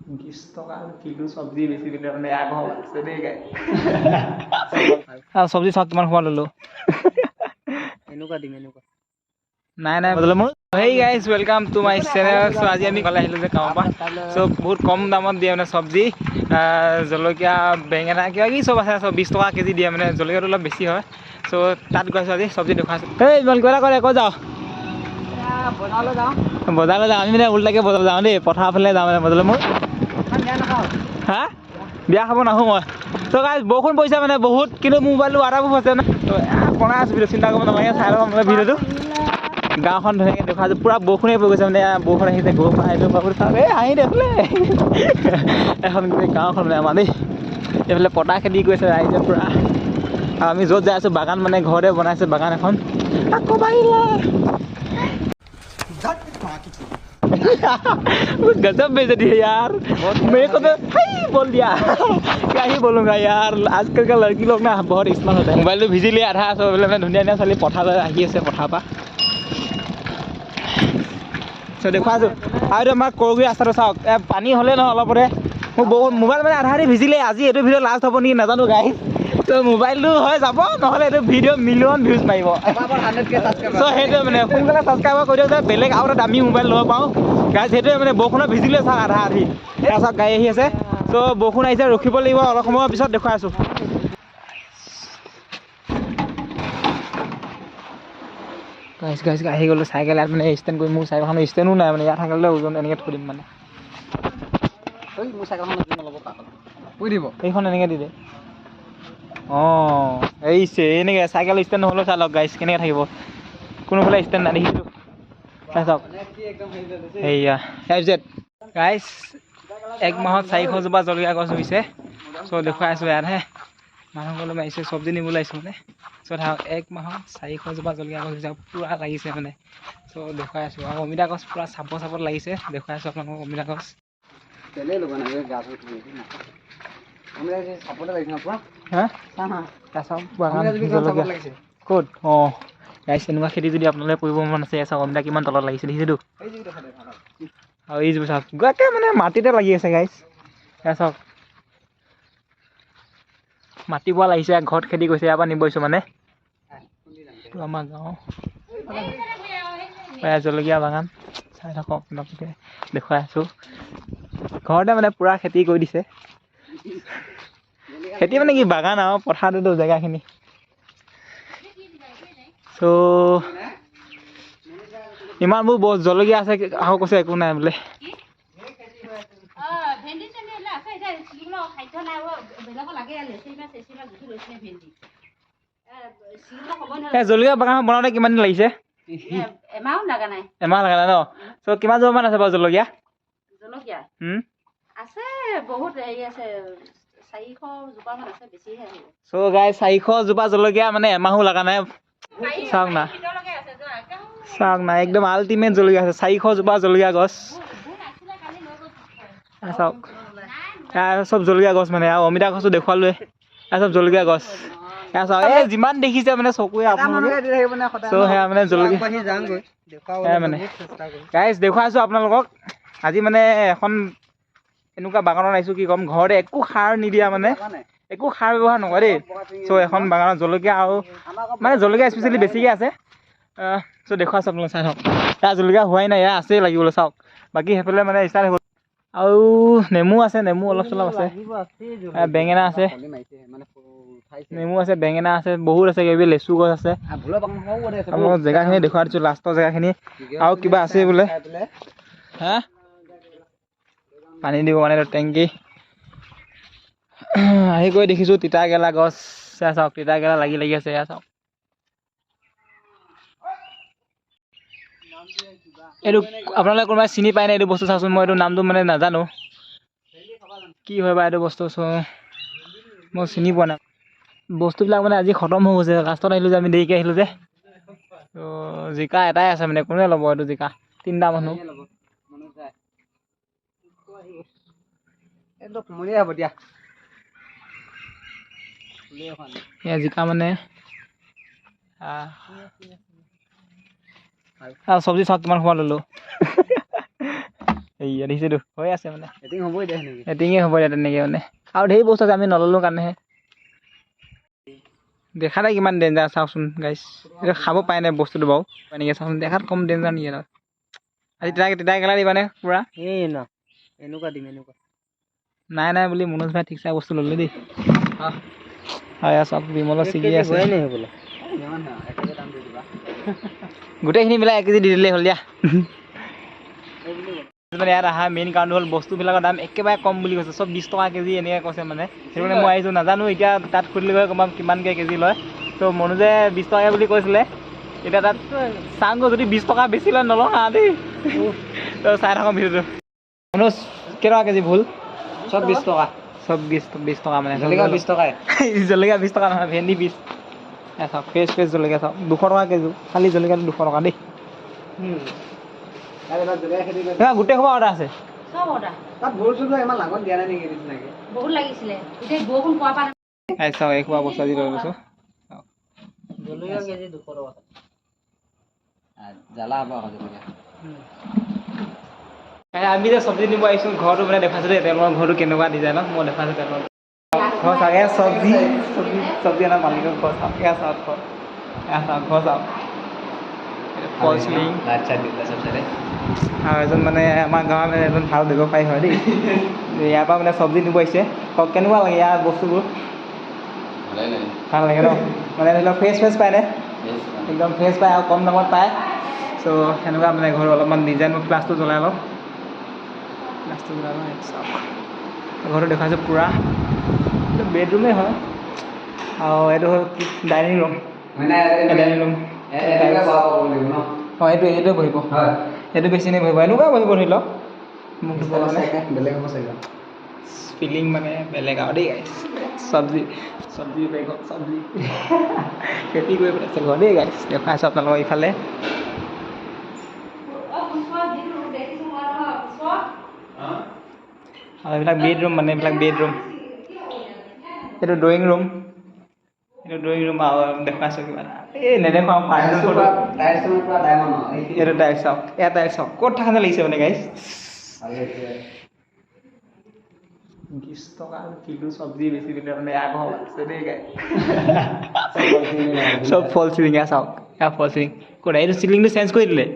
20 টকা কিলো চব্জি বেছি দিলে মানে আগৰ আছে দেই গাই। চব্জি চাওক কিমান সোপা ল'লো। এনেকুৱা দিম, এনেকুৱা। নাই নাই, বদলে মোৰ। Hey guys, welcome to my channel. So আজি আমি ঘৰলৈ আহিলোঁ যে কামৰ পৰা। চ' বহুত কম দামত দিয়ে মানে চব্জি, জলকীয়া, বেঙেনা, কিবা কিবি চব আছে। চব 20 টকা কেজি দিয়ে, মানে জলকীয়াটো অলপ বেছি হয়। চ' তাত গৈ আছোঁ, আজি চব্জি দেখুৱাইছোঁ। এই ইমান কিবা এটা কৰে, ক'ত যাওঁ? বজাৰলৈ যাওঁ। বজাৰলৈ যাওঁ। আমি মানে ওল্টাকৈ বজাৰ যাওঁ দেই, পথাৰৰ ফালে যাওঁ মানে। বজাৰলৈ মোৰ বিয়া নাখাওঁ। হা, বিয়া খাব নাহোঁ মই। ত' গাইজ, বৰষুণ পৰিছে মানে বহুত, কিন্তু মোবাইলটো ৱাটাৰপ্ৰুফ আছে ন। ত' বনাই আছোঁ ভিডিঅ', চিন্তা কৰিব নালাগে। চাই লওক আপোনালোকে ভিডিঅ'টো। গাঁওখন ধুনীয়াকৈ দেখুৱাইছোঁ। পূৰা বৰষুণেই পৰি গৈছে, মানে বৰষুণ আহিছে। গৰু আহিছোঁ বাবু, চাওক। এই হাঁহি দেখোলে। এখন গোটেই গাঁওখন মানে আমাৰ দেই। এইফালে পতা খেতি কৰিছে ৰাইজে পূৰা। আৰু আমি য'ত যাই আছোঁ, বাগান মানে ঘৰতে বনাইছে বাগান এখন। আকৌ বাঢ়িলে। गजब बेइज्जती है यार, मेरे को तो हाय बोल दिया। क्या ही बोलूँगा यार, आजकल का लड़की लोग ना बहुत स्मार्ट होता है। মোবাইলটো ভিজিলে আধা। চব এইফালে মানে ধুনীয়া ধুনীয়া ছোৱালী পথাৰলৈ আহি আছে পথাৰৰ পৰা। চ' দেখুৱাইছোঁ। আৰু এইটো আমাৰ কৰগুৰি ৰাস্তাটো চাওক। পানী হ'লে নহয় অলপতে মোৰ বহুত মোবাইল মানে আধা আধি ভিজিলে। আজি এইটো ভিডিঅ' লাষ্ট হ'ব নেকি নাজানো গাইজ। ত' মোবাইলটো হৈ যাব, নহ'লে এইটো ভিডিঅ' মিলিয়ন ভিউজ মাৰিব। 100K subscriber. চ' সেইটোৱে মানে সোনকালে ছাবস্ক্ৰাইব কৰি দিয়ক যে বেলেগ আৰু এটা দামী মোবাইল ল'ব পাৰোঁ গাইজ। সেইটোৱে মানে বৰষুণত ভিজিলে চাওক আধা আধি। এয়া চাওক, গাড়ী আহি আছে। চ' বৰষুণ আহিছে, ৰখিব লাগিব। অলপ সময়ৰ পিছত দেখুৱাই আছোঁ। গাইজ, গাইজ, আহি গ'লোঁ। চাইকেল ইয়াত মানে ষ্টেণ্ড কৰি, মোৰ চাইকেলখনৰ ষ্টেণ্ডো নাই। মানে ইয়াত থাকিলে ওজন এনেকৈ থৈ দিম মানে। ঐ, মোৰ চাইকেলখন নল'ব, পাগল পুই দিব। এইখন এনেকৈ দি দে। অঁ, এইছে এনেকৈ চাইকেল ষ্টেণ্ড নহ'লেও চাই লওক গাইজ, কেনেকৈ থাকিব। কোনোফালে ষ্টেণ্ড নাই, দেখিছোঁ। চাই চাওক। সেয়া এফ জেড। গাইজ, এক মাহত 400 জোপা জলকীয়া গছ ৰুইছে। চ' দেখুৱাই আছোঁ। ইয়াতহে মানুহ অলপ আহিছে, চব্জি নিবলৈ আহিছোঁ মানে। চ' থাকক, এক মাহত 400 জোপা জলকীয়া গছ ৰুইছে, পূৰা লাগিছে মানে। চ' দেখুৱাই আছোঁ। আৰু অমিতা গছ পূৰা চাপৰ চাপত লাগিছে। দেখুৱাই আছোঁ আপোনালোকক অমিতা গছ। তেলেই লগোৱা নাই, গা ধুই চাপতে লাগিছে ন পুৰা। হা। চা না। এয়া চাওক বাগান। চাপত জলকীয়া লাগিছে। ক'ত? অঁ গাইছ, এনেকুৱা খেতি যদি আপোনালোকে কৰিব মন আছে, এয়া চাওক, অমিতা কিমান তলত লাগিছে, দেখিছেতো? এই যিটো দেখা দে ভাল। আৰু এইবোৰ চাওক, একে মানে মাটিতে লাগি আছে গাইছ। এয়া চাওক, মাটি পোৱা লাগিছে। ঘৰত খেতি কৰিছে, ইয়াৰ পৰা নিব আহিছোঁ মানে। এইটো আমাৰ গাঁও, এয়া জলকীয়া বাগান। চাই থাকক আপোনালোকে, দেখুৱাই আছোঁ। ঘৰতে মানে পূৰা খেতি কৰি দিছে। খেতি মানে কি, বাগান আৰু পথাৰটোতো জেগাখিনি। চ' ইমানবোৰ জলকীয়া আছে, আকৌ কৈছে একো নাই বোলে। ভেন্দি চেন্দি এইবিলাক আছে। এতিয়া ছিঙিবলৈ খাদ্য নাই। বেলেগো লাগে, লেচেৰি চেচেৰি গুঠি লৈছিলে ভেন্দি ছিঙিবলৈ সময় নহয়। এই জলকীয়া বাগানখন বনাওঁতে কিমান দিন লাগিছে? এমাহো লগা নাই। এমাহ লগা নাই ন? চ' কিমান জোপামান আছে বাৰু জলকীয়া? জলকীয়া আছে বহুত, হেৰি আছে, 400 জোপামান আছে, বেছিহে হ'ব। চ' গাইজ, 400 জোপা জলকীয়া মানে এমাহো লগা নাই। চাওক না। ভিতৰলৈকে আছে যোৱা। চাওক না, একদম আল্টিমেট জলকীয়া আছে। 400 জোপা জলকীয়া গছ। এয়া চাওক, এয়া চব জলকীয়া গছ মানে। আৰু অমিতা গছো দেখুৱালোৱে। এয়া চব জলকীয়া গছ। এয়া চাওক, এই যিমান দেখিছে মানে চকুৱে আপোনালোকে। চ' সেয়া মানে জলকীয়া যাওঁগৈ। সেয়া মানে গাইজ, দেখুৱাইছোঁ আপোনালোকক। আজি মানে এখন এনেকুৱা বাগানত আহিছোঁ, কি ক'ম, ঘৰতে একো সাৰ নিদিয়া, মানে একো সাৰ ব্যৱহাৰ নকৰে দেই। চ' এখন বাগানত জলকীয়া আৰু মানে জলকীয়া স্পেচিয়েলি বেছিকৈ আছে। চ' দেখুৱাইছোঁ আপোনালোক, চাই থাকক। ইয়াত জলকীয়া হোৱাই নাই, ইয়াত আছেই লাগিবলৈ, চাওক। বাকী সেইফালে মানে ষ্টাৰ্ট হৈ গ'ল। আৰু নেমু আছে, নেমু অলপ চলপ আছে। বেঙেনা আছে, নেমু আছে, বেঙেনা আছে, বহুত আছে কিবা কিবি। লেচু গছ আছে। আপোনালোকক জেগাখিনি দেখুৱাই দিছোঁ, লাষ্টৰ জেগাখিনি। আৰু কিবা আছে বোলে। হা, পানী দিব মানে এইটো টেংকি। আহি গৈ দেখিছোঁ তিতা কেৰেলা গছ। এয়া চাওক, তিতা কেৰেলা লাগি লাগি আছে। এয়া চাওক। এইটো আপোনালোকে কোনোবাই চিনি পায় নাই এইটো বস্তু? চাওকচোন, মই এইটো নামটো মানে নাজানো, কি হয় বা এইটো বস্তু। চ' মই চিনি পোৱা নাই। বস্তুবিলাক মানে আজি খতম হৈ গৈছে। লাষ্টত আহিলোঁ যে আমি, দেৰিকৈ আহিলোঁ যে। ত' জিকা এটাই আছে, মানে কোনে ল'ব এইটো জিকা? তিনিটা মানুহ। একদম কুমলীয়া হ'ব দিয়া। এয়া জিকা মানে চব্জি চাওক কিমান সোপা ল'লোঁ। এই দেখিছেতো হৈ আছে মানে। এটিং হ'ব এতিয়া সেনেকে। এটিঙে হ'ব এতিয়া তেনেকৈ মানে। আৰু ঢেৰ বস্তু আছে, আমি নল'লো কাৰণেহে। দেখা নাই কিমান ডেঞ্জাৰ, চাওকচোন গাইছ। এইটো খাব পাই নাই বস্তুটো বাৰু এনেকৈ, চাওকচোন দেখাত কম ডেঞ্জাৰ নেকি? আৰু আজি তিতা তিতা কেৰেলা দিবানে পূৰা? এই ন এনেকুৱা দিম, এনেকুৱা। নাই নাই বুলি মনোজ ভাই ঠিক চাই বস্তু ল'লে দেই। হয়, চাওক বিমলৰ ছিগি আছে। গোটেইখিনি মিলাই 1 কেজি দি দিলেই হ'ল দিয়া। মানে ইয়াত অহা মেইন কাৰণটো হ'ল বস্তুবিলাকৰ দাম একেবাৰে কম বুলি কৈছে, চব 20 টকা কেজি এনেকৈ কৈছে মানে। সেইটো কাৰণে মই আহিছোঁ, নাজানো এতিয়া তাত সুধিলে গৈ গম পাম কিমানকৈ কেজি লয়। ত' মনোজে 20 টকাকৈ বুলি কৈছিলে, এতিয়া তাত চাওঁগৈ যদি 20 টকা বেছি লয় নলওঁ হা দেই। ত' চাই থাকোঁ ভিডিঅ'টো। মনোজ, কেইটকা কেজি ভুল? চব 20 টকা। চব 20 টকা মানে। জলকীয়া 20 টকাই। জলকীয়া 20 টকা নহয়, ভেন্দি 20। চাওক ফ্ৰেছ ফ্ৰেছ জলকীয়া চাওক, 200 টকা কেজি, খালি জলকীয়াটো 200 টকা দেই। গোটেই সোপা অৰ্ডাৰ আছে। চাওক এই সোপা বস্তু আজি লৈ গৈছোঁ। আমি যে চব্জি নিব আহিছোঁ, ঘৰটো মানে দেখাইছোঁ দেই, তেওঁলোকৰ ঘৰটো কেনেকুৱা ডিজাইনত মই দেখাইছোঁ। তেওঁলোকৰ ঘৰ চাওক, এয়া চব্জি চব্জি চব্জি অনা মালিকৰ ঘৰ চাওক, এয়া চাওক ঘৰ, এয়া চাওক ঘৰ চাওক, ফল চিলিং। আৰু এজন মানে আমাৰ গাঁৱৰ মানে এজন ভাল ব্যৱসায়ী হয় দেই, ইয়াৰ পৰা মানে চব্জি নিব আহিছে। কওক কেনেকুৱা লাগে ইয়াৰ বস্তুবোৰ? ভাল লাগে ন? মানে ধৰি লওক ফ্ৰেছ ফ্ৰেছ পায়নে? একদম ফ্ৰেছ পায় আৰু কম দামত পায়। চ' সেনেকুৱা মানে ঘৰৰ অলপমান ডিজাইন। মই ফ্লাছটো জ্বলাই লওঁ, ফ্লাছটো জ্বলাই লওঁ। চাওক ঘৰটো দেখুৱাইছোঁ পূৰা, এইটো বেডৰুমেই হয়। আৰু এইটো হ'ল ডাইনিং ৰুম, ডাইনিং ৰুম। অঁ, এইটো এইটোৱে বহিব, এইটো বেছি নে বহিব, এনেকুৱা বহিব ধৰি লওক। মোক বেলেগ হ'ব চাগে ফিলিং মানে বেলেগ আৰু দেই গাইছ। চব্জি চব্জি বেগত চব্জি খেতি কৰি পেলাইছে ঘৰ দেই গাইছ। দেখুৱাইছোঁ আপোনালোকক ইফালে। আৰু এইবিলাক বেডৰুম মানে, এইবিলাক বেডৰুম, এইটো ড্ৰয়িং ৰুম, এইটো ড্ৰয়িং ৰুম। আৰু দেখুৱাইছোঁ কিবা এটা, এই নেদেখুৱাওঁ। এইটো টাইলছ চাওক, এয়া টাইলছ চাওক, ক'ত থকা লাগিছে মানে গাইছ। 20 টকা কিলো চব্জি বেছি দিলে মানে এয়া ঘৰ আছে দেই গাইছ। চব ফল চিলিং, এয়া চাওক, এয়া ফল চিলিং। ক'ত এইটো চিলিংটো চেঞ্জ কৰি দিলে?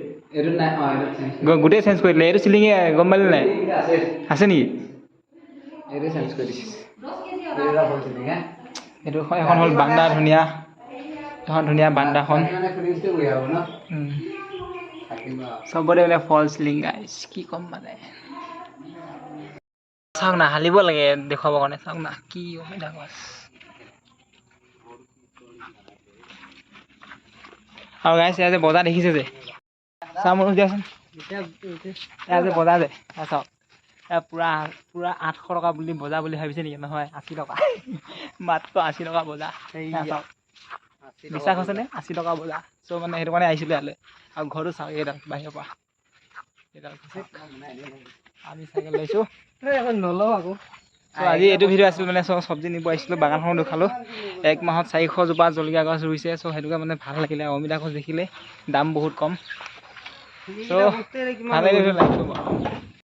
গোটেই চেঞ্জ কৰি দিলে এইটো চিলিঙে, গম পালি নাই? আছে নেকি? এইটো এখন হ'ল বান্দা, ধুনীয়া এখন ধুনীয়া বান্দাখন। চবতে মানে ফল চিলিং গাইছ, কি ক'ম মানে। চাওক না, হালিব লাগে দেখুৱাবৰ কাৰণে। চাওক না কি অমিতা গছ। আৰু গাইছ এয়া যে বজাৰ দেখিছে যে, চাওঁ মনোজ দিয়াচোন, এয়া যে বজাৰ যে, এয়া চাওক, এয়া পূৰা পূৰা 800 টকা বুলি বজাৰ বুলি ভাবিছে নেকি? নহয়, 80 টকা, মাত্ৰ 80 টকা বজাৰ। চাওক, বিশ্বাস হৈছেনে? 80 টকা বজাৰ। চ' মানে সেইটো কাৰণে আহিছিলোঁ ইয়ালৈ। আৰু ঘৰটো চাওক, এইডাল বাহিৰৰ পৰা এইডাল। আমি চাইকেল লৈছোঁ, নলওঁ আকৌ। চ' আজি এইটো ভিডিঅ' আছিল মানে, চ' চব্জি নিব আহিছিলোঁ, বাগানখনো দেখালোঁ। এক মাহত 400 জোপা জলকীয়া গছ ৰুইছে। চ' সেইটোকে মানে ভাল লাগিলে। অমিতা গছ দেখিলে দাম বহুত কম। চ' ভাল লাগিলে, লাইক কৰিব।